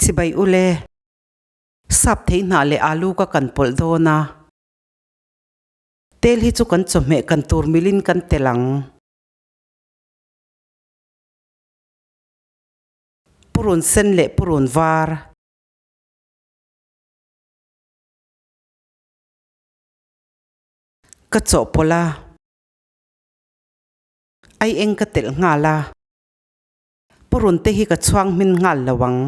Chibai ule. Sap thei hnah leh alu ka kan pawlh dawn a. Tel hi chu kan chawhmeh kan tur milin kan tel ang. Purun sen leh purun var. Ka chawhpawlh a. Ai eng ka telh nghal a. Purun te hi ka chhuang hmin nghal lo ang.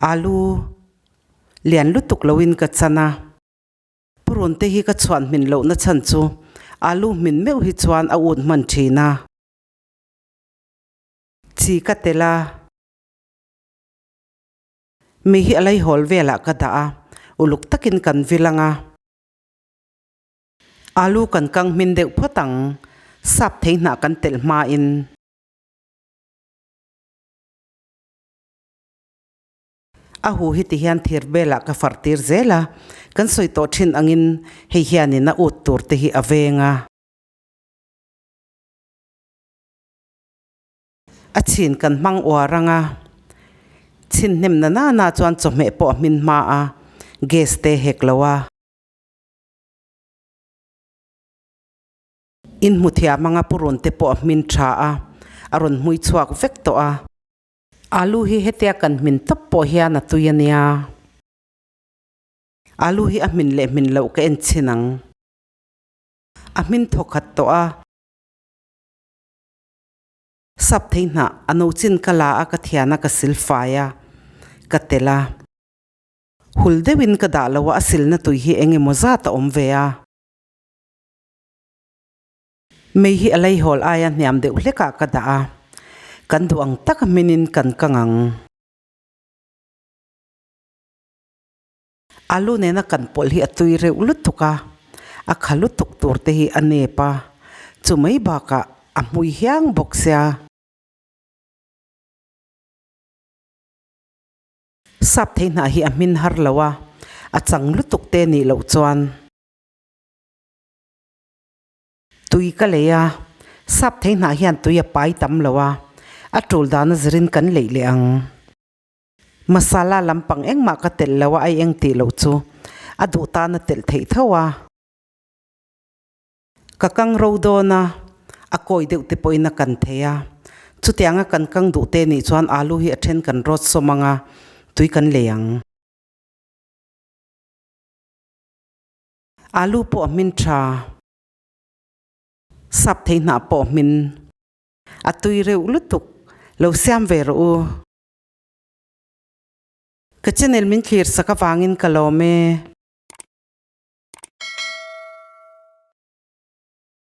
Alu lian lutuk loin ka chan a. Purun te hi ka chhuan hmin lohna chhan chu alu hmin meuh hi chuan a ut hman thin a. Chi ka tel a. Mi hi a leihawl velah ka dah a, uluk takin kan vil ang a. Alu kan kang hmin deuh phawt ang, sap thei hnah kan telh hmain. A hu hi ti hian thir belah ka far tir zel a, kan sawi tawh thin angin hei hianin a ut tur te hi a veng a. A chhin kan hmang uar ang a, chhin hnem na nana chuan chawhmeh pawh a hmin hma a, gas te hek lo a. In hmu thiam anga purun te pawh a hmin tha a, a rawn hmui chhuak vek tawh a. Alu hi hetia kan hmin tawp pawh hian a tui a nia. Alu hi a hmin leh hmin loh ka en chhin ang. A hmin thawkhat tawh a. Sap thei hnah a no chin ka la a ka thian a ka sil fai a, ka tel a. Hul deuhin ka dah lo a, a silna tui hi eng emaw zat a awm ve a. Mei hi a leihawl aia hniam deuh hlekah ka dah a, kan duh ang taka hminin kan kang ang. Alu nena kan pawlh hi a tui reuh lutuk a, a kha lutuk tur te hi a nep a, chu mai bakah a hmui hiang bawk sia. Sap thei hnah hi a hmin har lo a, a chang lutuk te nih loh chuan. Tui ka lei a, sap thei hnah hian tui a pai tam lo a, a tul dan a zirin kan leih leh ang. Masala lampang engmah ka telh lo a, ai eng tih loh chu a duh tan a telh theih tho a. Ka kang ro dawn a, a kawi deuh te pawhin a kan thei a. Chutianga kan kang duh te nih chuan alu hi a then kan rawt sawm ang a, tui kan lei ang. Alu pawh a hmin tha. Sap thei hnah pawh a hmin. A tui reuh lutuk. Lo siam ve rawh u. Ka channel min thlir sak avangin ka lawm e.